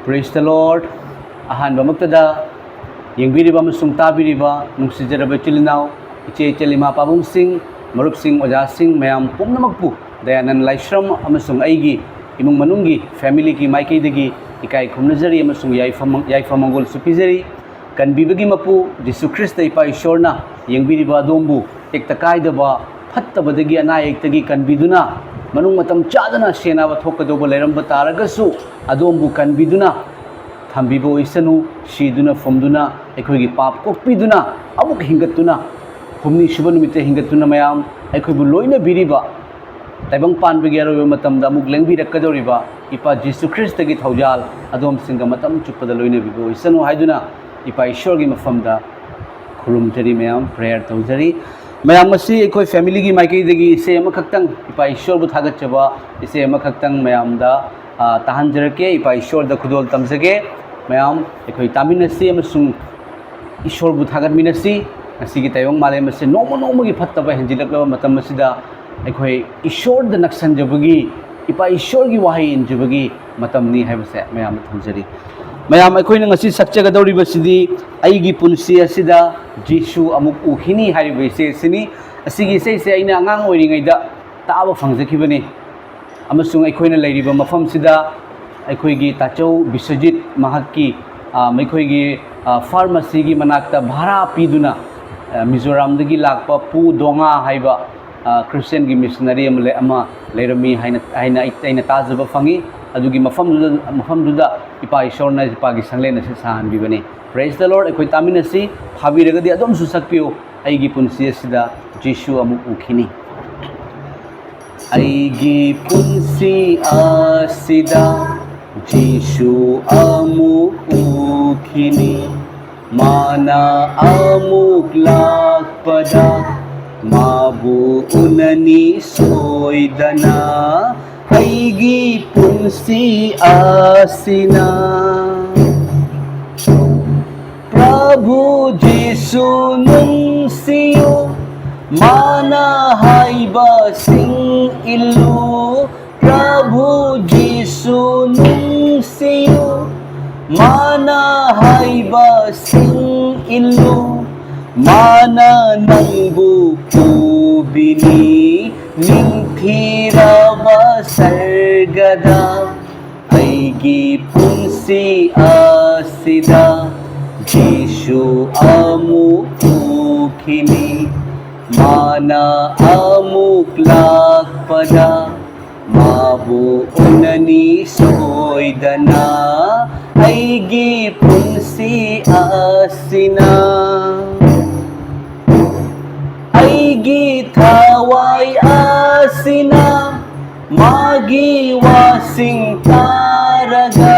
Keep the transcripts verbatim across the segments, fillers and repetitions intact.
Praise the Lord. ꯑꯍꯥꯟꯕꯃꯛꯇꯗ ꯌꯦꯡꯕꯤꯔꯤꯕ ꯑꯃꯁꯨꯡ ꯇꯥꯕꯤꯔꯤꯕ ꯅꯨꯡꯁꯤꯖꯔꯕ ꯏꯆꯤꯜ ꯏꯅꯥꯎ, ꯏꯆꯦ ꯏꯆꯜ, ꯏꯃꯥ ꯄꯥꯕꯨꯡꯁꯤꯡ, ꯃꯔꯨꯞꯁꯤꯡ, ꯑꯣꯖꯥꯁꯤꯡ, ꯃꯌꯥꯝ ꯄꯨꯝꯅꯃꯛꯄꯨ ꯗꯌꯥꯅꯟ ꯂꯥꯏꯁ꯭ꯔꯝ ꯑꯃꯁꯨꯡ ꯑꯩꯒꯤ ꯏꯃꯨꯡ ꯃꯅꯨꯡꯒꯤ, familyꯒꯤ ꯃꯥꯏꯀꯩꯗꯒꯤ ꯏꯀꯥꯏ ꯈꯨꯝꯅꯖꯔꯤ ꯑꯃꯁꯨꯡ ꯌꯥꯏꯐ-, ꯌꯥꯏꯐ ꯃꯪꯒꯣꯜꯁꯨ ꯄꯤꯖꯔꯤ꯫ ꯀꯟꯕꯤꯕꯒꯤ ꯃꯄꯨ ꯖꯤꯁꯨ ꯈ꯭ꯔꯤꯁꯇ ꯏꯄꯥ ꯏꯁꯣꯔꯅ ꯌꯦꯡꯕꯤꯔꯤꯕ ꯑꯗꯣꯝꯕꯨ ꯇꯦꯛꯇ ꯀꯥꯏꯗꯕ ꯐꯠꯇꯕꯗꯒꯤ, ꯑꯅꯥ ꯑꯌꯦꯛꯇꯒꯤ ꯀꯟꯕꯤꯗꯨꯅ, ꯃꯅꯨꯡ ꯃꯇꯝ ꯆꯥꯗꯅ ꯁꯦꯟꯅꯕ ꯊꯣꯛꯀꯗꯧꯕ ꯂꯩꯔꯝꯕ ꯇꯥꯔꯒꯁꯨ, ꯑꯗꯣꯝꯕꯨ ꯀꯟꯕꯤꯗꯨꯅ ꯊꯝꯕꯤꯕ ꯑꯣꯏꯁꯅꯨ꯫ ꯁꯤꯗꯨꯅ ꯐꯨꯝꯗꯨꯅ, ꯑꯩꯈꯣꯏꯒꯤ ꯄꯥꯞ ꯀꯣꯛꯄꯤꯗꯨꯅ, ꯑꯃꯨꯛ ꯍꯤꯡꯒꯠꯇꯨꯅ, ꯍꯨꯝꯅꯤ ꯁꯨꯕ ꯅꯨꯃꯤꯠꯇ ꯍꯤꯡꯒꯠꯇꯨꯅ ꯃꯌꯥꯝ ꯑꯩꯈꯣꯏꯕꯨ ꯂꯣꯏꯅꯕꯤꯔꯤꯕ ꯇꯥꯏꯕꯪ ꯄꯥꯟꯕꯒꯤ ꯑꯔꯣꯏꯕ ꯃꯇꯝꯗ ꯑꯃꯨꯛ ꯂꯦꯡꯕꯤꯔꯛꯀꯗꯧꯔꯤꯕ ꯏꯄꯥ ꯖꯤꯁꯨ ꯈ꯭ꯔꯤꯁꯇꯒꯤ ꯊꯧꯖꯥꯜ ꯑꯗꯣꯝꯁꯤꯡꯒ ꯃꯇꯝ ꯆꯨꯞꯄꯗ ꯂꯣꯏꯅꯕꯤꯕ ꯑꯣꯏꯁꯅꯨ ꯍꯥꯏꯗꯨꯅ ꯏꯄꯥ ꯏꯁꯣꯔꯒꯤ ꯃꯐꯝꯗ ꯈꯨꯔꯨꯝꯖꯔꯤ ꯃꯌꯥꯝ, prayer ꯇꯧꯖꯔꯤ꯫ ꯃꯌꯥꯝ, ꯉꯁꯤ ꯑꯩꯈꯣꯏ familyꯒꯤ ꯃꯥꯏꯀꯩꯗꯒꯤ ꯏꯁꯩ ꯑꯃꯈꯛꯇꯪ, ꯏꯄꯥ ꯏꯁꯣꯔꯕꯨ ꯊꯥꯒꯠꯆꯕ ꯏꯁꯩ ꯑꯃꯈꯛꯇꯪ ꯃꯌꯥꯝꯗ, ꯑ, ꯇꯥꯍꯟꯖꯔꯛꯀꯦ꯫ ꯏꯄꯥ ꯏꯁꯣꯔꯗ ꯈꯨꯗꯣꯜ ꯇꯝꯖꯒꯦ꯫ ꯃꯌꯥꯝ, ꯑꯩꯈꯣꯏ ꯇꯥꯃꯤꯟꯅꯁꯤ ꯑꯃꯁꯨꯡ ꯏꯁꯣꯔꯕꯨ ꯊꯥꯒꯠꯃꯤꯟꯅꯁꯤ꯫ ꯉꯁꯤꯒꯤ ꯇꯥꯏꯕꯪ ꯃꯥꯂꯦꯝ ꯑꯁꯤ ꯅꯣꯡꯃ ꯅꯣꯡꯃꯒꯤ ꯐꯠꯇꯕ ꯍꯦꯟꯖꯤꯜꯂꯛꯂꯕ ꯃꯇꯝ ꯑꯁꯤꯗ ꯑꯩꯈꯣꯏ ꯏꯁꯣꯔꯗ ꯅꯛꯁꯟꯖꯕꯒꯤ, ꯏꯄꯥ ꯏꯁꯣꯔꯒꯤ ꯋꯥꯍꯩ ꯏꯟꯖꯕꯒꯤ ꯃꯇꯝꯅꯤ ꯍꯥꯏꯕꯁꯦ ꯃꯌꯥꯝꯗ ꯊꯝꯖꯔꯤ꯫ ꯃꯌꯥꯝ, ꯑꯩꯈꯣꯏꯅ ꯉꯁꯤ ꯁꯛꯆꯒꯗꯧꯔꯤꯕꯁꯤꯗꯤ "ꯑꯩꯒꯤ ꯄꯨꯟꯁꯤ ꯑꯁꯤꯗ ꯖꯤꯁꯨ ꯑꯃꯨꯛ ꯎꯈꯤꯅꯤ" ꯍꯥꯏꯔꯤꯕ ꯏꯁꯩ ꯑꯁꯤꯅꯤ꯫ ꯑꯁꯤꯒꯤ ꯏꯁꯩꯁꯦ ꯑꯩꯅ ꯑꯉꯥꯡ ꯑꯣꯏꯔꯤꯉꯩꯗ ꯇꯥꯕ ꯐꯪꯖꯈꯤꯕꯅꯤ꯫ ꯑꯃꯁꯨꯡ ꯑꯩꯈꯣꯏꯅ ꯂꯩꯔꯤꯕ ꯃꯐꯝꯁꯤꯗ ꯑꯩꯈꯣꯏꯒꯤ ꯇꯥꯆꯧ ꯕꯤꯁ꯭ꯋꯖꯤꯠ, ꯃꯍꯥꯛꯀꯤ, ꯑ, ꯃꯈꯣꯏꯒꯤ, ꯑ, pharmacyꯒꯤ ꯃꯅꯥꯛꯇ ꯚꯔꯥ ꯄꯤꯗꯨꯅ, ꯑ, ꯃꯤꯖꯣꯔꯥꯝꯗꯒꯤ ꯂꯥꯛꯄ ꯄꯨ ꯗꯣꯉꯥ ꯍꯥꯏꯕ, ꯑ, Christianꯒꯤ missionary ꯑꯃ ꯂꯩ-, ꯑꯃ ꯂꯩꯔꯝꯃꯤ ꯍꯥꯏꯅ, ꯍꯥꯏꯅ ꯑꯩ, ꯑꯩꯅ ꯇꯥꯖꯕ ꯐꯪꯉꯤ꯫ ꯑꯗꯨꯒꯤ ꯃꯐꯝꯗꯨꯗ, ꯃꯐꯝꯗꯨꯗ ꯏꯄꯥ ꯏꯁꯣꯔꯅ ꯏꯄꯥꯒꯤ ꯁꯪꯂꯦꯟ ꯑꯁꯤ ꯁꯥꯍꯟꯕꯤꯕꯅꯤ꯫ Praise the Lord꯫ ꯑꯩꯈꯣꯏ ꯇꯥꯃꯤꯟꯅꯁꯤ, ꯐꯥꯕꯤꯔꯒꯗꯤ ꯑꯗꯣꯝꯁꯨ ꯁꯛꯄꯤꯌꯨ꯫ "ꯑꯩꯒꯤ ꯄꯨꯟꯁꯤ ꯑꯁꯤꯗ ꯖꯤꯁꯨ ꯑꯃꯨꯛ ꯎꯈꯤꯅꯤ"꯫ ꯑꯩꯒꯤ ꯄꯨꯟꯁꯤ ꯑꯁꯤꯗ ꯖꯤꯁꯨ ꯑꯃꯨꯛ ꯎꯈꯤꯅꯤ꯫ ꯃꯥꯅ ꯑꯃꯨꯛ ꯂꯥꯛꯄꯗ ꯃꯥꯕꯨ ꯎꯅꯅꯤ ꯁꯣꯏꯗꯅ꯫ ꯑꯩꯒꯤ ꯄꯨꯟꯁꯤ ꯑꯁꯤꯅ ꯄ꯭ꯔꯚꯨ ꯖꯤꯁꯨ ꯅꯨꯡꯁꯤꯌꯨ, ꯃꯥꯅ ꯍꯥꯏꯕꯁꯤꯡ ꯏꯜꯂꯨ꯫ ꯄ꯭ꯔꯚꯨ ꯖꯤꯁꯨ ꯅꯨꯡꯁꯤꯌꯨ, ꯃꯥꯅ ꯍꯥꯏꯕꯁꯤꯡ ꯏꯜꯂꯨ, ꯃꯥꯅ ꯅꯪꯕꯨ ꯄꯨꯕꯤꯅꯤ꯫ ꯅꯤꯡꯊꯤꯔꯕ ꯁꯔꯒꯗ ꯑꯩꯒꯤ ꯄꯨꯟꯁꯤ ꯑꯁꯤꯗ ꯖꯤꯁꯨ ꯑꯃꯨꯛ ꯎꯈꯤꯅꯤ꯫ ꯃꯥꯅ ꯑꯃꯨꯛ ꯂꯥꯛꯄꯗ ꯃꯥꯕꯨ ꯎꯅꯅꯤ ꯁꯣꯏꯗꯅ꯫ ꯑꯩꯒꯤ ꯄꯨꯟꯁꯤ ꯑꯁꯤꯅ, ꯑꯩꯒꯤ ꯊꯋꯥꯏ ꯑꯁꯤꯅ ꯃꯥꯒꯤ ꯋꯥꯁꯤꯡ ꯇꯥꯔꯒ,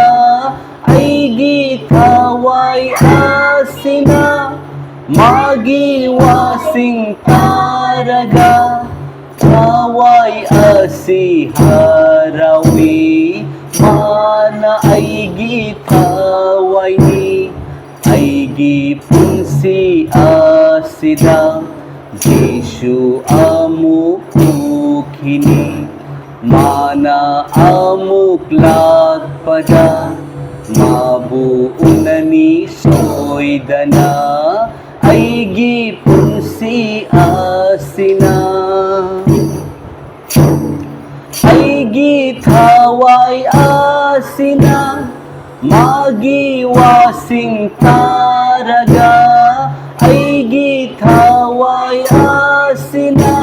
ꯑꯩꯒꯤ ꯊꯋꯥꯏ ꯑꯁꯤꯅ ꯃꯥꯒꯤ ꯋꯥꯁꯤꯡ ꯇꯥꯔꯒ, ꯊꯋꯥꯏ ꯑꯁꯤ ꯍꯔꯥꯎꯏ꯫ ꯃꯥꯅ ꯑꯩꯒꯤ ꯊꯋꯥꯏꯅꯤ꯫ ꯑꯩꯒꯤ ꯄꯨꯟꯁꯤ ꯑꯁꯤꯗ ꯖꯤꯁꯨ ꯑꯃꯨꯛ ꯎꯈꯤꯅꯤ꯫ ꯃꯥꯅ ꯑꯃꯨꯛ ꯂꯥꯛꯄꯗ ꯃꯥꯕꯨ ꯎꯅꯅꯤ ꯁꯣꯏꯗꯅ꯫ ꯑꯩꯒꯤ ꯄꯨꯟꯁꯤ ꯑꯁꯤꯅ, ꯑꯩꯒꯤ ꯊꯋꯥꯏ ꯑꯁꯤꯅ ꯃꯥꯒꯤ ꯋꯥꯁꯤꯡ ꯇꯥꯔꯒ, ꯑꯩꯒꯤ ꯊꯋꯥꯏ ꯑꯁꯤꯅ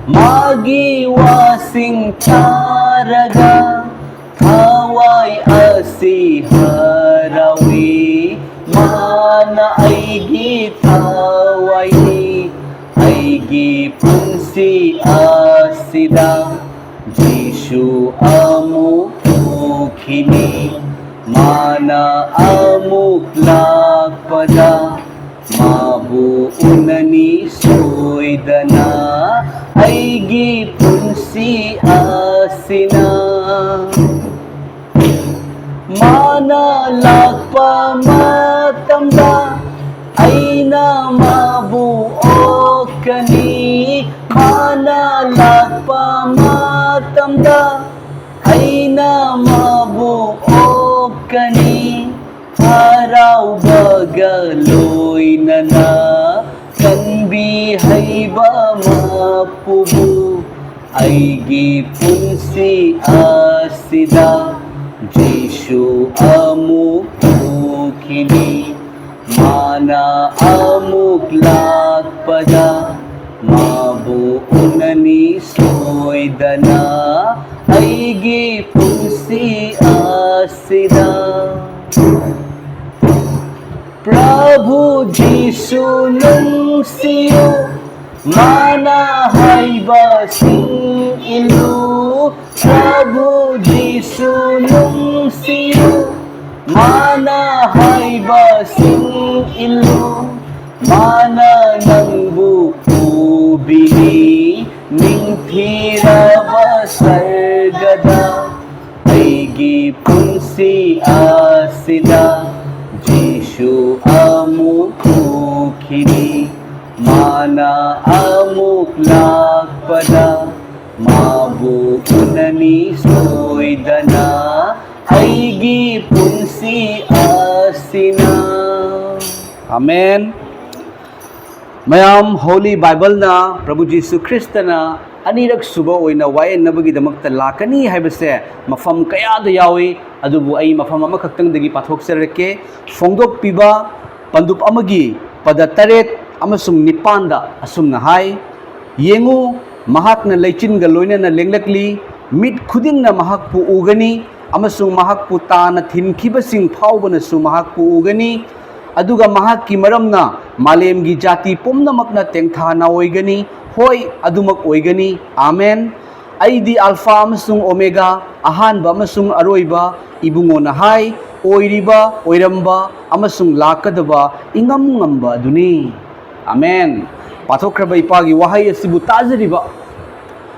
ꯃꯥꯒꯤ ꯋꯥꯁꯤꯡ ꯇꯥꯔꯒ, ꯊꯋꯥꯏ ꯑꯁꯤ ꯍꯔꯥꯎꯏ꯫ ꯃꯥꯅ ꯑꯩꯒꯤ ꯊꯋꯥꯏꯅꯤ꯫ ꯑꯩꯒꯤ ꯄꯨꯟꯁꯤ ꯑꯁꯤꯗ ꯖꯤꯁꯨ ꯑꯃꯨꯛ ꯎꯈꯤꯅꯤ꯫ ꯃꯥꯅ ꯑꯃꯨꯛ ꯂꯥꯛꯄꯗ ꯃꯥꯕꯨ ꯎꯅꯅꯤ ꯁꯣꯏꯗꯅ꯫ ꯑꯩꯒꯤ ꯄꯨꯟꯁꯤ ꯑꯁꯤꯅ, ꯃꯥꯅ ꯂꯥꯛꯄ ꯃꯇꯝꯗ ꯑꯩꯅ ꯃꯥꯕꯨ ꯑꯣꯛꯀꯅꯤ꯫ ꯃꯥꯅ ꯂꯥꯛꯄ ꯃꯇꯝꯗ ꯑꯩꯅ ꯃꯥꯕꯨ ꯑꯣꯛꯀꯅꯤ꯫ ꯃꯄꯨꯕꯨ ꯑꯩꯒꯤ ꯄꯨꯟꯁꯤ ꯑꯁꯤꯗ ꯖꯤꯁꯨ ꯑꯃꯨꯛ ꯎꯈꯤꯅꯤ꯫ ꯃꯥꯅ ꯑꯃꯨꯛ ꯂꯥꯛꯄꯗ ꯃꯥꯕꯨ ꯎꯅꯅꯤ ꯁꯣꯏꯗꯅ ꯑꯩꯒꯤ ꯄꯨꯟꯁꯤ ꯑꯁꯤꯗ꯫ ꯄ꯭ꯔꯚꯨ ꯖꯤꯁꯨ ꯅꯨꯡꯁꯤꯌꯨ, ꯃꯥꯅ ꯍꯥꯏꯕꯁꯤꯡ ꯏꯜꯂꯨ꯫ ꯄ꯭ꯔꯚꯨ ꯖꯤꯁꯨ ꯅꯨꯡꯁꯤꯌꯨ, ꯃꯥꯅ ꯍꯥꯏꯕꯁꯤꯡ ꯏꯜꯂꯨ꯫ ꯃꯥꯅ ꯅꯪꯕꯨ ꯎꯕꯤꯅꯤ, ꯅꯤꯡꯊꯤꯔꯕ ꯁꯔꯒꯗ꯫ ꯑꯩꯒꯤ ꯄꯨꯟꯁꯤ ꯑꯁꯤꯗ ꯖꯤꯁꯨ ꯑꯃꯨꯛ ꯎꯈꯤꯅꯤ꯫ ꯃꯥꯅ ꯑꯃꯨꯛ ꯂꯥꯛꯄꯗ ꯃꯥꯕꯨ ꯎꯅꯅꯤ ꯁꯣꯏꯗꯅ ꯑꯩꯒꯤ ꯄꯨꯟꯁꯤ ꯑꯁꯤꯅ꯫ ꯑꯃꯦꯟ꯫ ꯃꯌꯥꯝ, Holy Bible ꯅ ꯄ꯭ꯔꯚꯨ ꯖꯤꯁꯨ ꯈ꯭ꯔꯤꯁꯇꯅ ꯑꯅꯤꯔꯛ ꯁꯨꯕ ꯑꯣꯏꯅ ꯋꯥꯌꯦꯟꯅꯕꯒꯤꯗꯃꯛꯇ ꯂꯥꯛꯀꯅꯤ ꯍꯥꯏꯕꯁꯦ ꯃꯐꯝ ꯀꯌꯥꯗ ꯌꯥꯎꯏ, ꯑꯗꯨꯕꯨ ꯑꯩ ꯃꯐꯝ ꯑꯃꯈꯛꯇꯪꯗꯒꯤ ꯄꯥꯊꯣꯛꯆꯔꯛꯀꯦ꯫ ꯐꯣꯡꯗꯣꯛꯄꯤꯕ ꯄꯟꯗꯨꯞ ꯑꯃꯒꯤ ꯄꯗ ꯇꯔꯦꯠ ꯑꯃꯁꯨꯡ ꯅꯤꯄꯥꯟꯗ ꯑꯁꯨꯝꯅ ꯍꯥꯏ, "ꯌꯦꯡꯉꯨ, ꯃꯍꯥꯛꯅ ꯂꯩꯆꯤꯟꯒ ꯂꯣꯏꯅꯅ ꯂꯦꯡꯂꯛꯂꯤ, ꯃꯤꯠ ꯈꯨꯗꯤꯡꯅ ꯃꯍꯥꯛꯄꯨ ꯎꯒꯅꯤ, ꯑꯃꯁꯨꯡ ꯃꯍꯥꯛꯄꯨ ꯇꯥꯅ ꯊꯤꯟꯈꯤꯕꯁꯤꯡ ꯐꯥꯎꯕꯅꯁꯨ ꯃꯍꯥꯛꯄꯨ ꯎꯒꯅꯤ꯫ ꯑꯗꯨꯒ ꯃꯍꯥꯛꯀꯤ ꯃꯔꯝꯅ ꯃꯥꯂꯦꯝꯒꯤ ꯖꯥꯇꯤ ꯄꯨꯝꯅꯃꯛꯅ ꯇꯦꯡꯊꯥ ꯅꯥꯑꯣꯏꯒꯅꯤ꯫ ꯍꯣꯏ, ꯑꯗꯨꯃꯛ ꯑꯣꯏꯒꯅꯤ꯫ ꯑꯥꯃꯦꯟ꯫ ꯑꯩꯗꯤ ꯑꯜꯐꯥ ꯑꯃꯁꯨꯡ ꯑꯣꯃꯦꯒꯥ, ꯑꯍꯥꯟꯕ ꯑꯃꯁꯨꯡ ꯑꯔꯣꯏꯕ, ꯏꯕꯨꯡꯉꯣꯅ ꯍꯥꯏ, ꯑꯣꯏꯔꯤꯕ, ꯑꯣꯏꯔꯝꯕ ꯑꯃꯁꯨꯡ ꯂꯥꯛꯀꯗꯕ ꯏꯉꯝ ꯉꯝꯕ ꯑꯗꯨꯅꯤ꯫" ꯑꯥꯃꯦꯟ꯫ ꯄꯥꯊꯣꯛꯈ꯭ꯔꯕ ꯏꯄꯥꯒꯤ ꯋꯥꯍꯩ ꯑꯁꯤꯕꯨ ꯇꯥꯖꯔꯤꯕ,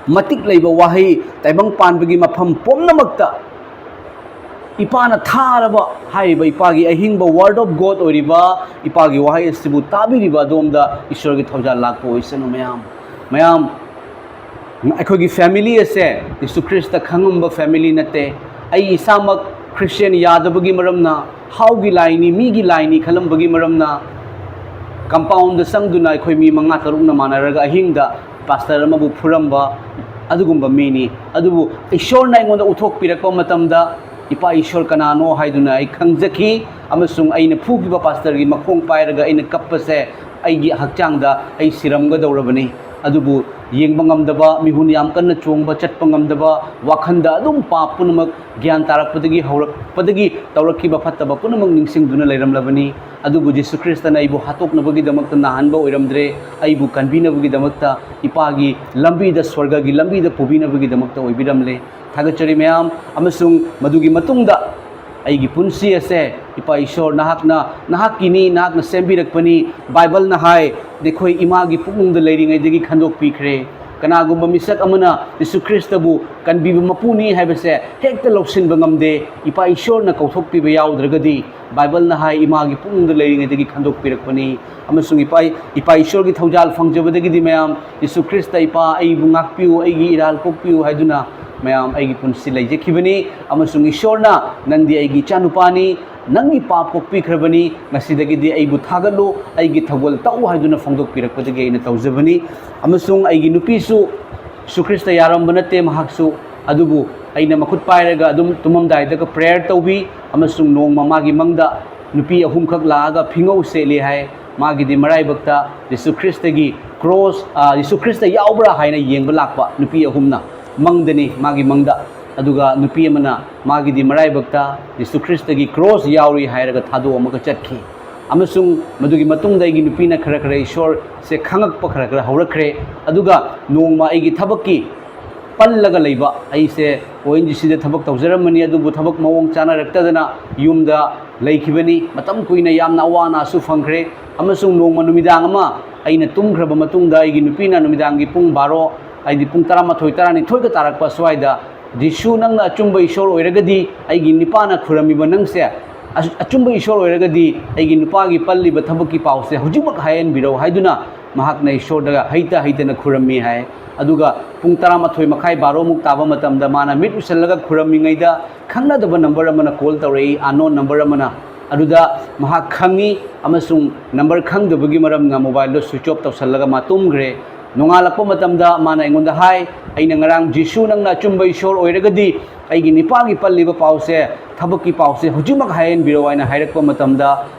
ꯃꯇꯤꯛ ꯂꯩꯕ ꯋꯥꯍꯩ, ꯇꯥꯏꯕꯪ ꯄꯥꯟꯕꯒꯤ ꯃꯐꯝ ꯄꯨꯝꯅꯃꯛꯇ ꯏꯄꯥꯅ ꯊꯥꯔꯕ ꯍꯥꯏꯔꯤꯕ ꯏꯄꯥꯒꯤ ꯑꯍꯤꯡꯕ Word of God ꯑꯣꯏꯔꯤꯕ ꯏꯄꯥꯒꯤ ꯋꯥꯍꯩ ꯑꯁꯤꯕꯨ ꯇꯥꯕꯤꯔꯤꯕ ꯑꯗꯣꯝꯗ ꯏꯁꯣꯔꯒꯤ ꯊꯧꯖꯥꯜ ꯂꯥꯛꯄ ꯑꯣꯏꯁꯅꯨ꯫ ꯃꯌꯥꯝ, ꯃꯌꯥꯝ, ꯑꯩꯈꯣꯏꯒꯤ family ꯑꯁꯦ ꯖꯤꯁꯨ ꯈ꯭ꯔꯤꯁꯇ ꯈꯪꯉꯝꯕ family ꯅꯠꯇꯦ꯫ ꯑꯩ ꯏꯁꯥꯃꯛ Christian ꯌꯥꯗꯕꯒꯤ ꯃꯔꯝꯅ, ꯍꯥꯎꯒꯤ ꯂꯥꯏꯅꯤ, ꯃꯤꯒꯤ ꯂꯥꯏꯅꯤ ꯈꯜꯂꯝꯕꯒꯤ ꯃꯔꯝꯅ, ꯀꯝꯄꯥꯎꯟꯗ ꯆꯪꯗꯨꯅ ꯑꯩꯈꯣꯏ ꯃꯤ ꯃꯉꯥ ꯇꯔꯨꯛꯅ ꯃꯥꯟꯅꯔꯒ ꯑꯍꯤꯡꯗ ꯄꯥꯁꯇꯔ ꯑꯃꯕꯨ ꯐꯨꯔꯝꯕ ꯑꯗꯨꯒꯨꯝꯕ ꯃꯤꯅꯤ꯫ ꯑꯗꯨꯕꯨ ꯏꯁꯣꯔꯅ ꯑꯩꯉꯣꯟꯗ ꯎꯠꯊꯣꯛꯄꯤꯔꯛꯄ ꯃꯇꯝꯗ, "ꯏꯄꯥ ꯏꯁꯣꯔ ꯀꯅꯥꯅꯣ?" ꯍꯥꯏꯗꯨꯅ ꯑꯩ ꯈꯪꯖꯈꯤ꯫ ꯑꯃꯁꯨꯡ ꯑꯩꯅ ꯐꯨꯈꯤꯕ ꯄꯥꯁꯇꯔꯒꯤ ꯃꯈꯣꯡ ꯄꯥꯏꯔꯒ ꯑꯩꯅ ꯀꯞꯄꯁꯦ, ꯑꯩꯒꯤ ꯍꯛꯆꯥꯡꯗ ꯑꯩ ꯁꯤꯔꯝꯒꯗꯧꯔꯕꯅꯤ꯫ ꯑꯗꯨꯕꯨ ꯌꯦꯡꯕ ꯉꯝꯗꯕ, ꯃꯤꯍꯨꯟ ꯌꯥꯝ ꯀꯟꯅ ꯆꯣꯡꯕ, ꯆꯠꯄ ꯉꯝꯗꯕ, ꯋꯥꯈꯜꯗ ꯑꯗꯨꯝ ꯄꯥꯞ ꯄꯨꯝꯅꯃꯛ ꯒ꯭ꯌꯥꯟ ꯇꯥꯔꯛꯄꯗꯒꯤ ꯍꯧꯔꯛꯄꯗꯒꯤ ꯇꯧꯔꯛꯈꯤꯕ ꯐꯠꯇꯕ ꯄꯨꯝꯅꯃꯛ ꯅꯤꯡꯁꯤꯡꯗꯨꯅ ꯂꯩꯔꯝꯂꯕꯅꯤ꯫ ꯑꯗꯨꯕꯨ ꯖꯤꯁꯨ ꯈ꯭ꯔꯤꯁꯇꯅ ꯑꯩꯕꯨ ꯍꯥꯠꯇꯣꯛꯅꯕꯒꯤꯗꯃꯛꯇ ꯅꯥꯍꯟꯕ ꯑꯣꯏꯔꯝꯗ꯭ꯔꯦ, ꯑꯩꯕꯨ ꯀꯟꯕꯤꯅꯕꯒꯤꯗꯃꯛꯇ, ꯏꯄꯥꯒꯤ ꯂꯝꯕꯤꯗ, ꯁ꯭ꯋꯔꯒꯒꯤ ꯂꯝꯕꯤꯗ ꯄꯨꯕꯤꯅꯕꯒꯤꯗꯃꯛꯇ ꯑꯣꯏꯕꯤꯔꯝꯂꯦ꯫ ꯊꯥꯒꯠꯆꯔꯤ ꯃꯌꯥꯝ꯫ ꯑꯃꯁꯨꯡ ꯃꯗꯨꯒꯤ ꯃꯇꯨꯡꯗ ꯑꯩꯒꯤ ꯄꯨꯟꯁꯤ ꯑꯁꯦ, "ꯏꯄꯥ ꯏꯁꯣꯔ, ꯅꯍꯥꯛꯅ, ꯅꯍꯥꯛꯀꯤꯅꯤ, ꯅꯍꯥꯛꯅ ꯁꯦꯝꯕꯤꯔꯛꯄꯅꯤ꯫ ꯕꯥꯏꯕꯜꯅ ꯍꯥꯏ, ꯅꯈꯣꯏ ꯏꯃꯥꯒꯤ ꯄꯨꯛꯅꯨꯡꯗ ꯂꯩꯔꯤꯉꯩꯗꯒꯤ ꯈꯟꯗꯣꯛꯄꯤꯈ꯭ꯔꯦ꯫" ꯀꯅꯥꯒꯨꯝꯕ ꯃꯤꯁꯛ ꯑꯃꯅ ꯖꯤꯁꯨ ꯈ꯭ꯔꯤꯁꯇꯕꯨ ꯀꯟꯕꯤꯕ ꯃꯄꯨꯅꯤ ꯍꯥꯏꯕꯁꯦ ꯍꯦꯛꯇ ꯂꯧꯁꯤꯟꯕ ꯉꯝꯗꯦ꯫ ꯏꯄꯥ ꯏꯁꯣꯔꯅ ꯀꯧꯊꯣꯛꯄꯤꯕ ꯌꯥꯎꯗ꯭ꯔꯒꯗꯤ, ꯕꯥꯏꯕꯜꯅ ꯍꯥꯏ, "ꯏꯃꯥꯒꯤ ꯄꯨꯛꯅꯨꯡꯗ ꯂꯩꯔꯤꯉꯩꯗꯒꯤ ꯈꯟꯗꯣꯛꯄꯤꯔꯛꯄꯅꯤ꯫" ꯑꯃꯁꯨꯡ ꯏꯄꯥ, ꯏꯄꯥ ꯏꯁꯣꯔꯒꯤ ꯊꯧꯖꯥꯜ ꯐꯪꯖꯕꯗꯒꯤꯗꯤ ꯃꯌꯥꯝ, "ꯖꯤꯁꯨ ꯈ꯭ꯔꯤꯁꯇ, ꯏꯄꯥ, ꯑꯩꯕꯨ ꯉꯥꯛꯄꯤꯌꯨ, ꯑꯩꯒꯤ ꯏꯔꯥꯜ ꯀꯣꯛꯄꯤꯌꯨ" ꯍꯥꯏꯗꯨꯅ ꯃꯌꯥꯝ ꯑꯩꯒꯤ ꯄꯨꯟꯁꯤ ꯂꯩꯖꯈꯤꯕꯅꯤ꯫ ꯑꯃꯁꯨꯡ ꯏꯁꯣꯔꯅ, "ꯅꯪꯗꯤ ꯑꯩꯒꯤ ꯏꯆꯥꯅꯨꯄꯥꯅꯤ, ꯅꯪꯒꯤ ꯄꯥꯞ ꯀꯣꯛꯄꯤꯈ꯭ꯔꯕꯅꯤ, ꯉꯁꯤꯗꯒꯤꯗꯤ ꯑꯩꯕꯨ ꯊꯥꯒꯠꯂꯨ, ꯑꯩꯒꯤ ꯊꯧꯒꯜ ꯇꯧ" ꯍꯥꯏꯗꯨꯅ ꯐꯣꯡꯗꯣꯛꯄꯤꯔꯛꯄꯗꯒꯤ ꯑꯩꯅ ꯇꯧꯖꯕꯅꯤ꯫ ꯑꯃꯁꯨꯡ ꯑꯩꯒꯤ ꯅꯨꯄꯤꯁꯨ ꯖꯤꯁꯨ ꯈ꯭ꯔꯤꯁꯇ ꯌꯥꯔꯝꯕ ꯅꯠꯇꯦ ꯃꯍꯥꯛꯁꯨ, ꯑꯗꯨꯕꯨ ꯑꯩꯅ ꯃꯈꯨꯠ ꯄꯥꯏꯔꯒ ꯑꯗꯨꯝ ꯇꯨꯝꯃꯝꯗꯥꯏꯗꯒ ꯄ꯭ꯔꯦꯌꯔ ꯇꯧꯕꯤ꯫ ꯑꯃꯁꯨꯡ ꯅꯣꯡꯃ ꯃꯥꯒꯤ ꯃꯪꯗ ꯅꯨꯄꯤ ꯑꯍꯨꯝꯈꯛ ꯂꯥꯛꯑꯒ ꯐꯤꯉꯧ ꯁꯦꯠꯂꯤ ꯍꯥꯏ꯫ ꯃꯥꯒꯤꯗꯤ ꯃꯔꯥꯏꯕꯛꯇ ꯖꯤꯁꯨ ꯈ꯭ꯔꯤꯁꯇꯒꯤ ꯀ꯭ꯔꯣꯁ, ꯑ, ꯖꯤꯁꯨ ꯈ꯭ꯔꯤꯁꯇ ꯌꯥꯎꯕ꯭ꯔꯥ ꯍꯥꯏꯅ ꯌꯦꯡꯕ ꯂꯥꯛꯄ ꯅꯨꯄꯤ ꯑꯍꯨꯝꯅ, ꯃꯪꯗꯅꯤ ꯃꯥꯒꯤ ꯃꯪꯗ꯫ ꯑꯗꯨꯒ ꯅꯨꯄꯤ ꯑꯃꯅ ꯃꯥꯒꯤꯗꯤ ꯃꯔꯥꯏꯕꯛꯇ ꯖꯤꯁꯨ ꯈ꯭ꯔꯤꯁꯇꯒꯤ ꯀ꯭ꯔꯣꯁ ꯌꯥꯎꯔꯤ ꯍꯥꯏꯔꯒ ꯊꯥꯗꯣꯛꯑꯝꯃꯒ ꯆꯠꯈꯤ꯫ ꯑꯃꯁꯨꯡ ꯃꯗꯨꯒꯤ ꯃꯇꯨꯡꯗ ꯑꯩꯒꯤ ꯅꯨꯄꯤꯅ ꯈꯔ ꯈꯔ ꯏꯁꯣꯔꯁꯦ ꯈꯪꯉꯛꯄ ꯈꯔ ꯈꯔ ꯍꯧꯔꯛꯈ꯭ꯔꯦ꯫ ꯑꯗꯨꯒ ꯅꯣꯡꯃ ꯑꯩꯒꯤ ꯊꯕꯛꯀꯤ ꯄꯜꯂꯒ ꯂꯩꯕ, ꯑꯩꯁꯦ ꯑꯣ ꯑꯦꯟ ꯖꯤ ꯁꯤꯗ ꯊꯕꯛ ꯇꯧꯖꯔꯝꯕꯅꯤ, ꯑꯗꯨꯕꯨ ꯊꯕꯛ ꯃꯑꯣꯡ ꯆꯥꯅꯔꯛꯇꯗꯅ ꯌꯨꯝꯗ ꯂꯩꯈꯤꯕꯅꯤ꯫ ꯃꯇꯝ ꯀꯨꯏꯅ ꯌꯥꯝꯅ ꯑꯋꯥ ꯑꯅꯥꯁꯨ ꯐꯪꯈ꯭ꯔꯦ꯫ ꯑꯃꯁꯨꯡ ꯅꯣꯡꯃ ꯅꯨꯃꯤꯗꯥꯡ ꯑꯃ ꯑꯩꯅ ꯇꯨꯝꯈ꯭ꯔꯕ ꯃꯇꯨꯡꯗ ꯑꯩꯒꯤ ꯅꯨꯄꯤꯅ ꯅꯨꯃꯤꯗꯥꯡꯒꯤ ꯄꯨꯡ ꯕꯥꯔꯣ, ꯍꯥꯏꯗꯤ ꯄꯨꯡ ꯇꯔꯥꯃꯥꯊꯣꯏ, ꯇꯔꯥꯅꯤꯊꯣꯏꯒ ꯇꯥꯔꯛꯄ ꯁ꯭ꯋꯥꯏꯗ, "ꯖꯤꯁꯨ, ꯅꯪꯅ ꯑꯆꯨꯝꯕ ꯏꯁꯣꯔ ꯑꯣꯏꯔꯒꯗꯤ, ꯑꯩꯒꯤ ꯅꯨꯄꯥꯅ ꯈꯨꯔꯝꯃꯤꯕ ꯅꯪꯁꯦ, ꯑꯆ-, ꯑꯆꯨꯝꯕ ꯏꯁꯣꯔ ꯑꯣꯏꯔꯒꯗꯤ ꯑꯩꯒꯤ ꯅꯨꯄꯥꯒꯤ ꯄꯜꯂꯤꯕ ꯊꯕꯛꯀꯤ ꯄꯥꯎꯁꯦ ꯍꯧꯖꯤꯛꯃꯛ ꯍꯥꯏꯍꯟꯕꯤꯔꯛꯎ" ꯍꯥꯏꯗꯨꯅ ꯃꯍꯥꯛꯅ ꯏꯁꯣꯔꯗ ꯍꯩꯇ ꯍꯩꯇꯅ ꯈꯨꯔꯝꯃꯤ ꯍꯥꯏ꯫ ꯑꯗꯨꯒ ꯄꯨꯡ ꯇꯔꯥꯃꯥꯊꯣꯏ ꯃꯈꯥꯏ, ꯕꯥꯔꯣꯃꯨꯛ ꯇꯥꯕ ꯃꯇꯝꯗ ꯃꯥꯅ ꯃꯤꯠ ꯎꯏꯁꯜꯂꯒ ꯈꯨꯔꯝꯃꯤꯉꯩꯗ ꯈꯪꯅꯗꯕ ꯅꯝꯕꯔ ꯑꯃꯅ ꯀꯣꯜ ꯇꯧꯔꯛꯏ, ꯑꯟꯅꯣꯟ ꯅꯝꯕꯔ ꯑꯃꯅ꯫ ꯑꯗꯨꯗ ꯃꯍꯥꯛ ꯈꯪꯉꯤ ꯑꯃꯁꯨꯡ ꯅꯝꯕꯔ ꯈꯪꯗꯕꯒꯤ ꯃꯔꯝꯅ ꯃꯣꯕꯥꯏꯜꯗꯣ ꯁ꯭ꯋꯤꯆ ꯑꯣꯐ ꯇꯧꯁꯜꯂꯒ ꯃꯥ ꯇꯨꯝꯈ꯭ꯔꯦ꯫ ꯅꯣꯡꯉꯥꯜꯂꯛꯄ ꯃꯇꯝꯗ ꯃꯥꯅ ꯑꯩꯉꯣꯟꯗ ꯍꯥꯏ, "ꯑꯩꯅ ꯉꯔꯥꯡ ꯖꯤꯁꯨ ꯅꯪꯅ ꯑꯆꯨꯝꯕ ꯏꯁꯣꯔ ꯑꯣꯏꯔꯒꯗꯤ ꯑꯩꯒꯤ ꯅꯤꯄꯥꯒꯤ ꯄꯜꯂꯤꯕ ꯄꯥꯎꯁꯦ, ꯊꯕꯛꯀꯤ ꯄꯥꯎꯁꯦ ꯍꯧꯖꯤꯛꯃꯛ ꯍꯥꯏꯍꯟꯕꯤꯔꯛꯑꯣ" ꯍꯥꯏꯅ ꯍꯥꯏꯔꯛꯄ ꯃꯇꯝꯗ,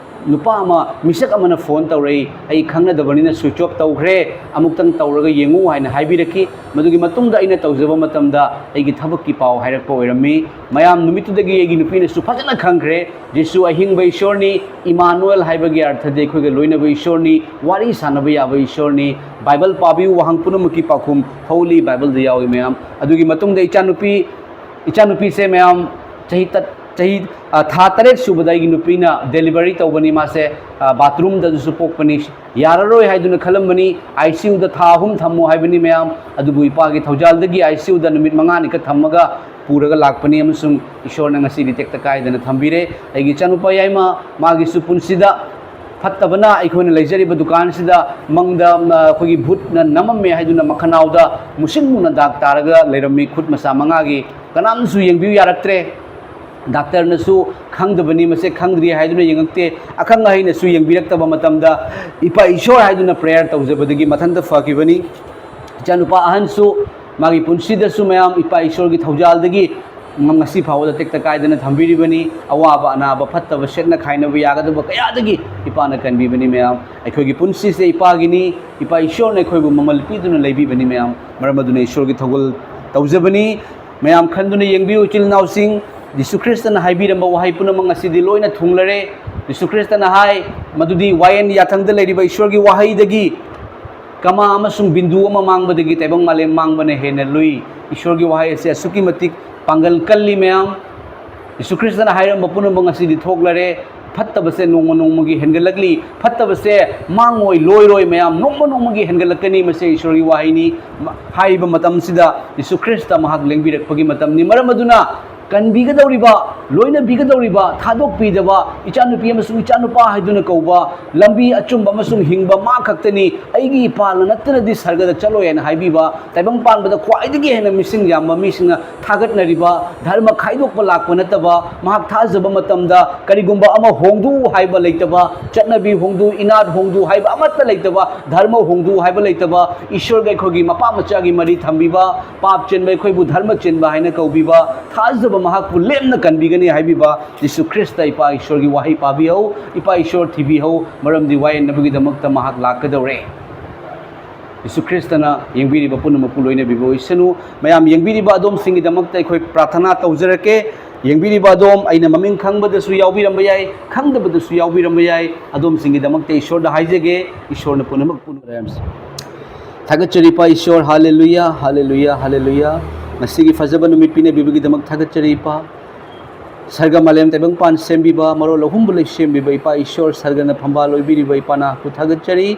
ꯅꯨꯄꯥ ꯑꯃ, ꯃꯤꯁꯛ ꯑꯃꯅ ꯐꯣꯟ ꯇꯧꯔꯛꯏ꯫ ꯑꯩ ꯈꯪꯅꯗꯕꯅꯤꯅ ꯁ꯭ꯋꯤꯆ ꯑꯣꯐ ꯇꯧꯈ꯭ꯔꯦ, ꯑꯃꯨꯛꯇꯪ ꯇꯧꯔꯒ ꯌꯦꯡꯉꯨ ꯍꯥꯏꯅ ꯍꯥꯏꯕꯤꯔꯛꯈꯤ꯫ ꯃꯗꯨꯒꯤ ꯃꯇꯨꯡꯗ ꯑꯩꯅ ꯇꯧꯖꯕ ꯃꯇꯝꯗ ꯑꯩꯒꯤ ꯊꯕꯛꯀꯤ ꯄꯥꯎ ꯍꯥꯏꯔꯛꯄ ꯑꯣꯏꯔꯝꯃꯤ꯫ ꯃꯌꯥꯝ, ꯅꯨꯃꯤꯠꯇꯨꯗꯒꯤ ꯑꯩꯒꯤ ꯅꯨꯄꯤꯅꯁꯨ ꯐꯖꯅ ꯈꯪꯈ꯭ꯔꯦ, ꯖꯤꯁꯨ ꯑꯍꯤꯡꯕ ꯏꯁꯣꯔꯅꯤ, ꯏꯃꯥꯅꯨꯑꯦꯜ ꯍꯥꯏꯕꯒꯤ ꯑꯔꯊꯗꯤ ꯑꯩꯈꯣꯏꯒ ꯂꯣꯏꯅꯕ ꯏꯁꯣꯔꯅꯤ, ꯋꯥꯔꯤ ꯁꯥꯟꯅꯕ ꯌꯥꯕ ꯏꯁꯣꯔꯅꯤ꯫ ꯕꯥꯏꯕꯜ ꯄꯥꯕꯤꯌꯨ, ꯋꯥꯍꯪ ꯄꯨꯝꯅꯃꯛꯀꯤ ꯄꯥꯎꯈꯨꯝ ꯍꯣꯂꯤ ꯕꯥꯏꯕꯜꯗ ꯌꯥꯎꯏ ꯃꯌꯥꯝ꯫ ꯑꯗꯨꯒꯤ ꯃꯇꯨꯡꯗ ꯏꯆꯥꯅꯨꯄꯤ, ꯏꯆꯥꯅꯨꯄꯤꯁꯦ ꯃꯌꯥꯝ, ꯆꯍꯤ ꯇꯠ-, ꯆꯍꯤ, ꯑ, ꯊꯥ ꯇꯔꯦꯠ ꯁꯨꯕꯗ ꯑꯩꯒꯤ ꯅꯨꯄꯤꯅ ꯗꯦꯂꯤꯚꯔꯤ ꯇꯧꯕꯅꯤ꯫ ꯃꯥꯁꯦ, ꯑ, ꯕꯥꯊꯔꯨꯝꯗꯁꯨ ꯄꯣꯛꯄꯅꯤ꯫ ꯌꯥꯔꯔꯣꯏ ꯍꯥꯏꯗꯨꯅ ꯈꯜꯂꯝꯕꯅꯤ꯫ ꯑꯥꯏ ꯁꯤ ꯌꯨꯗ ꯊꯥ ꯑꯍꯨꯝ ꯊꯝꯃꯣ ꯍꯥꯏꯕꯅꯤ ꯃꯌꯥꯝ, ꯑꯗꯨꯕꯨ ꯏꯄꯥꯒꯤ ꯊꯧꯖꯥꯜꯗꯒꯤ ꯑꯥꯏ ꯁꯤ ꯌꯨꯗ ꯅꯨꯃꯤꯠ ꯃꯉꯥꯅꯤ ꯈꯛ ꯊꯝꯃꯒ ꯄꯨꯔꯒ ꯂꯥꯛꯄꯅꯤ ꯑꯃꯁꯨꯡ ꯏꯁꯣꯔꯅ ꯉꯁꯤꯗꯤ ꯇꯦꯛꯇ ꯀꯥꯏꯗꯅ ꯊꯝꯕꯤꯔꯦ꯫ ꯑꯩꯒꯤ ꯏꯆꯥꯅꯨꯄꯥ ꯌꯥꯏꯃ, ꯃꯥꯒꯤꯁꯨ ꯄꯨꯟꯁꯤꯗ ꯐꯠꯇꯕꯅ ꯑꯩꯈꯣꯏꯅ ꯂꯩꯖꯔꯤꯕ ꯗꯨꯀꯥꯟꯁꯤꯗ ꯃꯪꯗ, ꯑ, ꯑꯩꯈꯣꯏꯒꯤ ꯚꯨꯠꯅ ꯅꯝꯃꯝꯃꯦ ꯍꯥꯏꯗꯨꯅ ꯃꯈꯅꯥꯎꯗ ꯃꯨꯁꯤꯟ ꯃꯨꯅ ꯗꯥꯛ ꯇꯥꯔꯒ ꯂꯩꯔꯝꯃꯤ, ꯈꯨꯠ ꯃꯁꯥ ꯃꯉꯥꯒꯤ꯫ ꯀꯅꯥꯝꯁꯨ ꯌꯦꯡꯕꯤꯌꯨ ꯌꯥꯔꯛꯇ꯭ꯔꯦ꯫ ꯗꯥꯛꯇꯔꯅꯁꯨ ꯈꯪꯗꯕꯅꯤ, ꯃꯁꯦ ꯈꯪꯗ꯭ꯔꯤ ꯍꯥꯏꯗꯨꯅ ꯌꯦꯡꯉꯛꯇꯦ꯫ ꯑꯈꯪ ꯑꯍꯩꯅꯁꯨ ꯌꯦꯡꯕꯤꯔꯛꯇꯕ ꯃꯇꯝꯗ ꯏꯄꯥ ꯏꯁꯣꯔ ꯍꯥꯏꯗꯨꯅ ꯄ꯭ꯔꯦꯌꯔ ꯇꯧꯖꯕꯗꯒꯤ ꯃꯊꯟꯇ ꯐꯈꯤꯕꯅꯤ꯫ ꯏꯆꯥꯅꯨꯄꯥ ꯑꯍꯟꯁꯨ ꯃꯥꯒꯤ ꯄꯨꯟꯁꯤꯗꯁꯨ ꯃꯌꯥꯝ ꯏꯄꯥ ꯏꯁꯣꯔꯒꯤ ꯊꯧꯖꯥꯜꯗꯒꯤ ꯉꯁꯤ ꯐꯥꯎꯕꯗ ꯇꯦꯛꯇ ꯀꯥꯏꯗꯅ ꯊꯝꯕꯤꯔꯤꯕꯅꯤ꯫ ꯑꯋꯥꯕ ꯑꯅꯥꯕ ꯐꯠꯇꯕ ꯁꯦꯠꯅ ꯈꯥꯏꯅꯕ ꯌꯥꯒꯗꯕ ꯀꯌꯥꯗꯒꯤ ꯏꯄꯥꯅ ꯀꯟꯕꯤꯕꯅꯤ ꯃꯌꯥꯝ꯫ ꯑꯩꯈꯣꯏꯒꯤ ꯄꯨꯟꯁꯤꯁꯦ ꯏꯄꯥꯒꯤꯅꯤ, ꯏꯄꯥ ꯏꯁꯣꯔꯅ ꯑꯩꯈꯣꯏꯕꯨ ꯃꯃꯜ ꯄꯤꯗꯨꯅ ꯂꯩꯕꯤꯕꯅꯤ ꯃꯌꯥꯝ꯫ ꯃꯔꯝ ꯑꯗꯨꯅ ꯏꯁꯣꯔꯒꯤ ꯊꯧꯒꯜ ꯇꯧꯖꯕꯅꯤ꯫ ꯃꯌꯥꯝ ꯈꯟꯗꯨꯅ ꯌꯦꯡꯕꯤꯌꯨ, ꯏꯆꯤꯜ ꯏꯅꯥꯎꯁꯤꯡ, ꯖꯤꯁꯨ ꯈ꯭ꯔꯤꯁꯇꯅ ꯍꯥꯏꯕꯤꯔꯝꯕ ꯋꯥꯍꯩ ꯄꯨꯝꯅꯃꯛ ꯉꯁꯤꯗꯤ ꯂꯣꯏꯅ ꯊꯨꯡꯂꯔꯦ꯫ ꯖꯤꯁꯨ ꯈ꯭ꯔꯤꯁꯇꯅ ꯍꯥꯏ ꯃꯗꯨꯗꯤ ꯋꯥꯌꯦꯟ ꯌꯥꯊꯪꯗ ꯂꯩꯔꯤꯕ ꯏꯁꯣꯔꯒꯤ ꯋꯥꯍꯩꯗꯒꯤ, ꯀꯃꯥ ꯑꯃꯁꯨꯡ ꯕꯤꯟꯗꯨ ꯑꯃ ꯃꯥꯡꯕꯗꯒꯤ ꯇꯥꯏꯕꯪ ꯃꯥꯂꯦꯝ ꯃꯥꯡꯕꯅ ꯍꯦꯟꯅ ꯂꯨꯏ꯫ ꯏꯁꯣꯔꯒꯤ ꯋꯥꯍꯩ ꯑꯁꯤ ꯑꯁꯨꯛꯀꯤ ꯃꯇꯤꯛ ꯄꯥꯡꯒꯜ ꯀꯜꯂꯤ ꯃꯌꯥꯝ꯫ ꯖꯤꯁꯨ ꯈ꯭ꯔꯤꯁꯇꯅ ꯍꯥꯏꯔꯝꯕ ꯄꯨꯝꯅꯃꯛ ꯉꯁꯤꯗꯤ ꯊꯣꯛꯂꯔꯦ꯫ ꯐꯠꯇꯕꯁꯦ ꯅꯣꯡꯃ ꯅꯣꯡꯃꯒꯤ ꯍꯦꯟꯒꯠꯂꯛꯂꯤ꯫ ꯐꯠꯇꯕꯁꯦ ꯃꯥꯡꯉꯣꯏ, ꯂꯣꯏꯔꯣꯏ ꯃꯌꯥꯝ, ꯅꯣꯡꯃ ꯅꯣꯡꯃꯒꯤ ꯍꯦꯟꯒꯠꯂꯛꯀꯅꯤ꯫ ꯃꯁꯤ ꯏꯁꯣꯔꯒꯤ ꯋꯥꯍꯩꯅꯤ꯫ ꯃ-, ꯍꯥꯏꯔꯤꯕ ꯃꯇꯝꯁꯤꯗ ꯖꯤꯁꯨ ꯈ꯭ꯔꯤꯁꯇ ꯃꯍꯥꯛ ꯂꯦꯡꯕꯤꯔꯛꯄꯒꯤ ꯃꯇꯝꯅꯤ꯫ ꯃꯔꯝ ꯑꯗꯨꯅ ꯀꯟꯕꯤꯒꯗꯧꯔꯤꯕ ꯂꯣꯏꯅꯕꯤꯒꯗꯧꯔꯤꯕ, ꯊꯥꯗꯣꯛꯄꯤꯗꯕ ꯏꯆꯥꯅꯨꯄꯤ ꯑꯃꯁꯨꯡ ꯏꯆꯥꯅꯨꯄꯥ ꯍꯥꯏꯗꯨꯅ ꯀꯧꯕ, ꯂꯝꯕꯤ ꯑꯆꯨꯝꯕ ꯑꯃꯁꯨꯡ ꯍꯤꯡꯕ ꯃꯥ ꯈꯛꯇꯅꯤ, ꯑꯩꯒꯤ ꯏꯄꯥꯜꯅ ꯅꯠꯇꯅꯗꯤ ꯁꯔꯒꯗ ꯆꯠꯂꯣꯏ ꯍꯥꯏꯅ ꯍꯥꯏꯕꯤꯕ, ꯇꯥꯏꯕꯪ ꯄꯥꯟꯕꯗ ꯈ꯭ꯋꯥꯏꯗꯒꯤ ꯍꯦꯟꯅ ꯃꯤꯁꯤꯡ ꯌꯥꯝꯕ ꯃꯤꯁꯤꯡꯅ ꯊꯥꯒꯠꯅꯔꯤꯕ, ꯙꯔꯃ ꯈꯥꯏꯗꯣꯛꯄ ꯂꯥꯛꯄ ꯅꯠꯇꯕ, ꯃꯍꯥꯛ ꯊꯥꯖꯕ ꯃꯇꯝꯗ ꯀꯔꯤꯒꯨꯝꯕ ꯑꯃ ꯍꯣꯡꯗꯣꯛꯎ ꯍꯥꯏꯕ ꯂꯩꯇꯕ, ꯆꯠꯅꯕꯤ ꯍꯣꯡꯗꯣꯛꯎ, ꯏꯅꯥꯠ ꯍꯣꯡꯗꯣꯛꯎ ꯍꯥꯏꯕ ꯑꯃꯠꯇ ꯂꯩꯇꯕ, ꯙꯔꯃ ꯍꯣꯡꯗꯣꯛꯎ ꯍꯥꯏꯕ ꯂꯩꯇꯕ, ꯏꯁꯣꯔꯒ ꯑꯩꯈꯣꯏꯒꯤ ꯃꯄꯥ ꯃꯆꯥꯒꯤ ꯃꯔꯤ ꯊꯝꯕꯤꯕ, ꯄꯥꯞ ꯆꯦꯟꯕ ꯑꯩꯈꯣꯏꯕꯨ ꯙꯔꯃ ꯆꯦꯟꯕ ꯍꯥꯏꯅ ꯀꯧꯕꯤꯕ, ꯊꯥꯖꯕ ꯃꯍꯥꯛꯄꯨ ꯂꯦꯝꯅ ꯀꯟꯕꯤꯒꯅꯤ ꯍꯥꯏꯕꯤꯕ ꯖꯤꯁꯨ ꯈ꯭ꯔꯤꯁꯇ ꯏꯄꯥ ꯏꯁꯣꯔꯒꯤ ꯋꯥꯍꯩ ꯄꯥꯕꯤꯍꯧ, ꯏꯄꯥ ꯏꯁꯣꯔ ꯊꯤꯕꯤꯍꯧ, ꯃꯔꯝꯗꯤ ꯋꯥꯌꯦꯟꯅꯕꯒꯤꯗꯃꯛꯇ ꯃꯍꯥꯛ ꯂꯥꯛꯀꯗꯧꯔꯦ꯫ ꯖꯤꯁꯨ ꯈ꯭ꯔꯤꯁꯇꯅ ꯌꯦꯡꯕꯤꯔꯤꯕ ꯄꯨꯝꯅꯃꯛꯄꯨ ꯂꯣꯏꯅꯕꯤꯕ ꯑꯣꯏꯁꯅꯨ꯫ ꯃꯌꯥꯝ ꯌꯦꯡꯕꯤꯔꯤꯕ ꯑꯗꯣꯝꯁꯤꯡꯒꯤꯗꯃꯛꯇ ꯑꯩꯈꯣꯏ ꯄ꯭ꯔꯥꯊꯅꯥ ꯇꯧꯖꯔꯛꯀꯦ꯫ ꯌꯦꯡꯕꯤꯔꯤꯕ ꯑꯗꯣꯝ, ꯑꯩꯅ ꯃꯃꯤꯡ ꯈꯪꯕꯗꯁꯨ ꯌꯥꯎꯕꯤꯔꯝꯕ ꯌꯥꯏ, ꯈꯪꯗꯕꯗꯁꯨ ꯌꯥꯎꯕꯤꯔꯝꯕ ꯌꯥꯏ꯫ ꯑꯗꯣꯝꯁꯤꯡꯒꯤꯗꯃꯛꯇ ꯏꯁꯣꯔꯗ ꯍꯥꯏꯖꯒꯦ, ꯏꯁꯣꯔꯅ ꯄꯨꯝꯅꯃꯛ ꯄꯨꯟꯅ ꯊꯥꯒꯠꯆꯔꯤ ꯏꯄꯥ ꯏꯁꯣꯔ, ꯍꯥꯂꯦꯂꯨꯌꯥ, ꯍꯥꯂꯦꯂꯨꯌꯥ, ꯍꯥꯂꯦꯂꯨꯌꯥ꯫ ꯉꯁꯤꯒꯤ ꯐꯖꯕ ꯅꯨꯃꯤꯠ ꯄꯤꯅꯕꯤꯕꯒꯤꯗꯃꯛ ꯊꯥꯒꯠꯆꯔꯤ ꯏꯄꯥ꯫ ꯁꯔꯒ ꯃꯥꯂꯦꯝ ꯇꯥꯏꯕꯪꯄꯥꯟ ꯁꯦꯝꯕꯤꯕ, ꯃꯔꯣꯜ ꯑꯍꯨꯝꯕꯨ ꯂꯣꯏ ꯁꯦꯝꯕꯤꯕ ꯏꯄꯥ ꯏꯁꯣꯔ, ꯁꯔꯒꯅ ꯐꯝꯕꯥꯜ ꯑꯣꯏꯕꯤꯔꯤꯕ ꯏꯄꯥ ꯅꯍꯥꯛꯄꯨ ꯊꯥꯒꯠꯆꯔꯤ꯫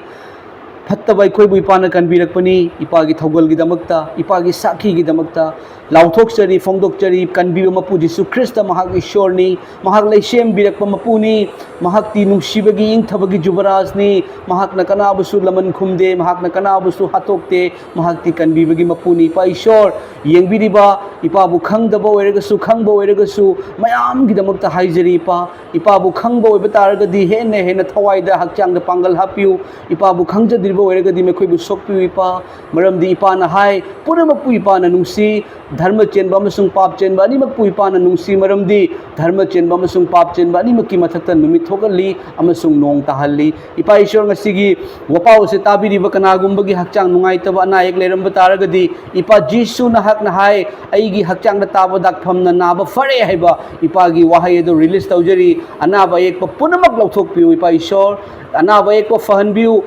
ꯐꯠꯇꯕ ꯑꯩꯈꯣꯏꯕꯨ ꯏꯄꯥꯅ ꯀꯟꯕꯤꯔꯛꯄꯅꯤ, ꯏꯄꯥꯒꯤ ꯊꯧꯒꯜꯒꯤꯗꯃꯛꯇ, ꯏꯄꯥꯒꯤ ꯁꯥꯈꯤꯒꯤꯗꯃꯛꯇ ꯂꯥꯎꯊꯣꯛꯆꯔꯤ, ꯐꯣꯡꯗꯣꯛꯆꯔꯤ꯫ ꯀꯟꯕꯤꯕ ꯃꯄꯨ ꯖꯤꯁꯨ ꯈ꯭ꯔꯤꯁꯇ ꯃꯍꯥꯛ ꯏꯁꯣꯔꯅꯤ, ꯃꯍꯥꯛ ꯂꯩꯁꯦꯝꯕꯤꯔꯛꯄ ꯃꯄꯨꯅꯤ, ꯃꯍꯥꯛꯇꯤ ꯅꯨꯡꯁꯤꯕꯒꯤ ꯏꯪꯊꯕꯒꯤ ꯖꯨꯕꯔꯥꯖꯅꯤ, ꯃꯍꯥꯛꯅ ꯀꯅꯥꯕꯨꯁꯨ ꯂꯃꯟ ꯈꯨꯝꯗꯦ, ꯃꯍꯥꯛꯅ ꯀꯅꯥꯕꯨꯁꯨ ꯍꯥꯠꯇꯣꯛꯇꯦ, ꯃꯍꯥꯛꯇꯤ ꯀꯟꯕꯤꯕꯒꯤ ꯃꯄꯨꯅꯤ꯫ ꯏꯄꯥ ꯏꯁꯣꯔ, ꯌꯦꯡꯕꯤꯔꯤꯕ ꯏꯄꯥꯕꯨ ꯈꯪꯗꯕ ꯑꯣꯏꯔꯒꯁꯨ, ꯈꯪꯕ ꯑꯣꯏꯔꯒꯁꯨ, ꯃꯌꯥꯝꯒꯤꯗꯃꯛꯇ ꯍꯥꯏꯖꯔꯤ ꯏꯄꯥ꯫ ꯏꯄꯥꯕꯨ ꯈꯪꯕ ꯑꯣꯏꯕ ꯇꯥꯔꯒꯗꯤ ꯍꯦꯟꯅ ꯍꯦꯟꯅ ꯊꯋꯥꯏꯗ, ꯍꯛꯆꯥꯡꯗ ꯄꯥꯡꯒꯜ ꯍꯥꯞꯄꯤꯌꯨ꯫ ꯏꯄꯥꯕꯨ ꯈꯪꯖꯗ꯭ꯔꯤꯕ ꯑꯣꯏꯔꯒꯗꯤ ꯃꯈꯣꯏꯕꯨ ꯁꯣꯛꯄꯤꯌꯨ ꯏꯄꯥ꯫ ꯃꯔꯝꯗꯤ ꯏꯄꯥꯅ ꯍꯥꯏ, ꯄꯨꯝꯅꯃꯛꯄꯨ ꯏꯄꯥꯅ ꯅꯨꯡꯁꯤ, ꯙꯔꯃ ꯆꯦꯟꯕ ꯑꯃꯁꯨꯡ ꯄꯥꯞ ꯆꯦꯟꯕ ꯑꯅꯤꯃꯛꯄꯨ ꯏꯄꯥꯅ ꯅꯨꯡꯁꯤ, ꯃꯔꯝꯗꯤ ꯙꯔꯃ ꯆꯦꯟꯕ ꯑꯃꯁꯨꯡ ꯄꯥꯞ ꯆꯦꯟꯕ ꯑꯅꯤꯃꯛꯀꯤ ꯃꯊꯛꯇ ꯅꯨꯃꯤꯠ ꯊꯣꯛꯍꯜꯂꯤ ꯑꯃꯁꯨꯡ ꯅꯣꯡ ꯇꯥꯍꯜꯂꯤ꯫ ꯏꯄꯥ ꯏꯁꯣꯔ, ꯉꯁꯤꯒꯤ ꯋꯥꯄꯥꯎ ꯑꯁꯤ ꯇꯥꯕꯤꯔꯤꯕ ꯀꯅꯥꯒꯨꯝꯕꯒꯤ ꯍꯛꯆꯥꯡ ꯅꯨꯡꯉꯥꯏꯇꯕ, ꯑꯅꯥ ꯑꯌꯦꯛ ꯂꯩꯔꯝꯕ ꯇꯥꯔꯒꯗꯤ, ꯏꯄꯥ ꯖꯤꯁꯨ ꯅꯍꯥꯛꯅ ꯍꯥꯏ, "ꯑꯩꯒꯤ ꯍꯛꯆꯥꯡꯗ ꯇꯥꯕ ꯗꯥꯛꯐꯝꯅ ꯅꯥꯕ ꯐꯔꯦ" ꯍꯥꯏꯕ ꯏꯄꯥꯒꯤ ꯋꯥꯍꯩ ꯑꯗꯨ ꯔꯤꯂꯤꯁ ꯇꯧꯖꯔꯤ꯫ ꯑꯅꯥꯕ ꯑꯌꯦꯛꯄ ꯄꯨꯝꯅꯃꯛ ꯂꯧꯊꯣꯛꯄꯤꯌꯨ ꯏꯄꯥ ꯏꯁꯣꯔ, ꯑꯅꯥꯕ ꯑꯌꯦꯛꯄ ꯐꯍꯟꯕꯤꯌꯨ꯫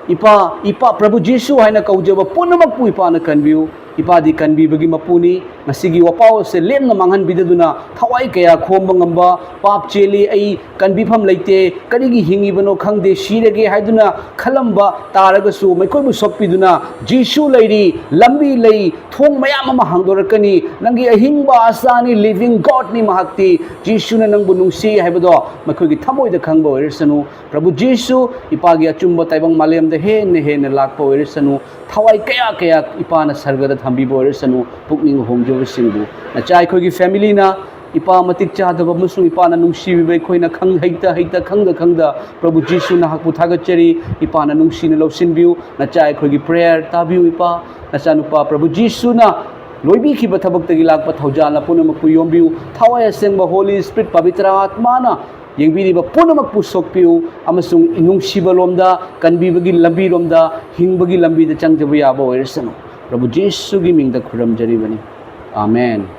ꯏꯄꯥ, ꯏꯄꯥ ꯄ꯭ꯔꯚꯨ ꯖꯤꯁꯨ ꯍꯥꯏꯅ ꯀꯧꯖꯕ ꯄꯨꯝꯅꯃꯛꯄꯨ ꯏꯄꯥꯅ ꯀꯟꯕꯤꯌꯨ꯫ ꯏꯄꯥꯗꯤ ꯀꯟꯕꯤꯕꯒꯤ ꯃꯄꯨꯅꯤ꯫ ꯉꯁꯤꯒꯤ ꯋꯥꯄꯥꯎ ꯑꯁꯦ ꯂꯦꯝꯅ ꯃꯥꯡꯍꯟꯕꯤꯗꯗꯨꯅ, ꯊꯋꯥꯏ ꯀꯌꯥ ꯈꯣꯝꯕ ꯉꯝꯕ, "ꯄꯥꯞ ꯆꯦꯜꯂꯤ, ꯑꯩ ꯀꯟꯕꯤꯐꯝ ꯂꯩꯇꯦ, ꯀꯔꯤꯒꯤ ꯍꯤꯡꯉꯤꯕꯅꯣ ꯈꯪꯗꯦ, ꯁꯤꯔꯒꯦ" ꯍꯥꯏꯗꯨꯅ ꯈꯜꯂꯝꯕ ꯇꯥꯔꯒꯁꯨ, ꯃꯈꯣꯏꯕꯨ ꯁꯣꯛꯄꯤꯗꯨꯅ, "ꯖꯤꯁꯨ ꯂꯩꯔꯤ, ꯂꯝꯕꯤ ꯂꯩ, ꯊꯣꯡ ꯃꯌꯥꯝ ꯑꯃ ꯍꯥꯡꯗꯣꯔꯛꯀꯅꯤ, ꯅꯪꯒꯤ ꯑꯍꯤꯡꯕ ꯑꯁꯥꯅꯤ, living Godꯅꯤ ꯃꯍꯥꯛꯇꯤ, ꯖꯤꯁꯨꯅ ꯅꯪꯕꯨ ꯅꯨꯡꯁꯤ" ꯍꯥꯏꯕꯗꯣ ꯃꯈꯣꯏꯒꯤ ꯊꯃꯣꯏꯗ ꯈꯪꯕ ꯑꯣꯏꯔꯁꯅꯨ꯫ ꯄ꯭ꯔꯚꯨ ꯖꯤꯁꯨ, ꯏꯄꯥꯒꯤ ꯑꯆꯨꯝꯕ ꯇꯥꯏꯕꯪ ꯃꯥꯂꯦꯝꯗ ꯍꯦꯟꯅ ꯍꯦꯟꯅ ꯂꯥꯛꯄ ꯑꯣꯏꯔꯁꯅꯨ꯫ ꯊꯋꯥꯏ ꯀꯌꯥ ꯀꯌꯥ ꯏꯄꯥꯅ ꯁꯔꯒꯗ ꯊꯝꯕꯤꯕ ꯑꯣꯏꯔꯁꯅꯨ꯫ ꯄꯨꯛꯅꯤꯡ ꯍꯣꯡꯖꯕꯁꯤꯡꯕꯨ, ꯅꯆꯥ ꯑꯩꯈꯣꯏꯒꯤ familyꯅ ꯏꯄꯥ ꯃꯇꯤꯛ ꯆꯥꯗꯕ ꯑꯃꯁꯨꯡ ꯏꯄꯥꯅ ꯅꯨꯡꯁꯤꯕꯤꯕ ꯑꯩꯈꯣꯏꯅ ꯈꯪ-, ꯍꯩꯇ ꯍꯩꯇ, ꯈꯪꯗ ꯈꯪꯗ, ꯄ꯭ꯔꯚꯨ ꯖꯤꯁꯨ ꯅꯍꯥꯛꯄꯨ ꯊꯥꯒꯠꯆꯔꯤ꯫ ꯏꯄꯥꯅ ꯅꯨꯡꯁꯤꯅ ꯂꯧꯁꯤꯟꯕꯤꯌꯨ꯫ ꯅꯆꯥ ꯑꯩꯈꯣꯏꯒꯤ prayer ꯇꯥꯕꯤꯌꯨ ꯏꯄꯥ꯫ ꯅꯆꯥꯅꯨꯄꯥ ꯄ꯭ꯔꯚꯨ ꯖꯤꯁꯨꯅ ꯂꯣꯏꯕꯤꯈꯤꯕ ꯊꯕꯛꯇꯒꯤ ꯂꯥꯛꯄ ꯊꯧꯖꯥꯜꯅ ꯄꯨꯝꯅꯃꯛꯄꯨ ꯌꯣꯝꯕꯤꯌꯨ꯫ ꯊꯋꯥꯏ ꯑꯁꯦꯡꯕ Holy Spirit, ꯄꯕꯤꯇ꯭ꯔ ꯑꯥꯠꯃꯥꯅ ꯌꯦꯡꯕꯤꯔꯤꯕ ꯄꯨꯝꯅꯃꯛꯄꯨ ꯁꯣꯛꯄꯤꯌꯨ ꯑꯃꯁꯨꯡ ꯅꯨꯡꯁꯤꯕ ꯂꯣꯝꯗ, ꯀꯟꯕꯤꯕꯒꯤ ꯂꯝꯕꯤꯔꯣꯝꯗ, ꯍꯤꯡꯕꯒꯤ ꯂꯝꯕꯤꯗ ꯆꯪꯖꯕ ꯌꯥꯕ ꯑꯣꯏꯔꯁꯅꯨ꯫ ꯄ꯭ꯔꯚꯨ ꯖꯤꯁꯨꯒꯤ ꯃꯤꯡꯗ ꯈꯨꯔꯨꯝꯖꯔꯤꯕꯅꯤ꯫ ꯑꯥꯃꯦꯟ꯫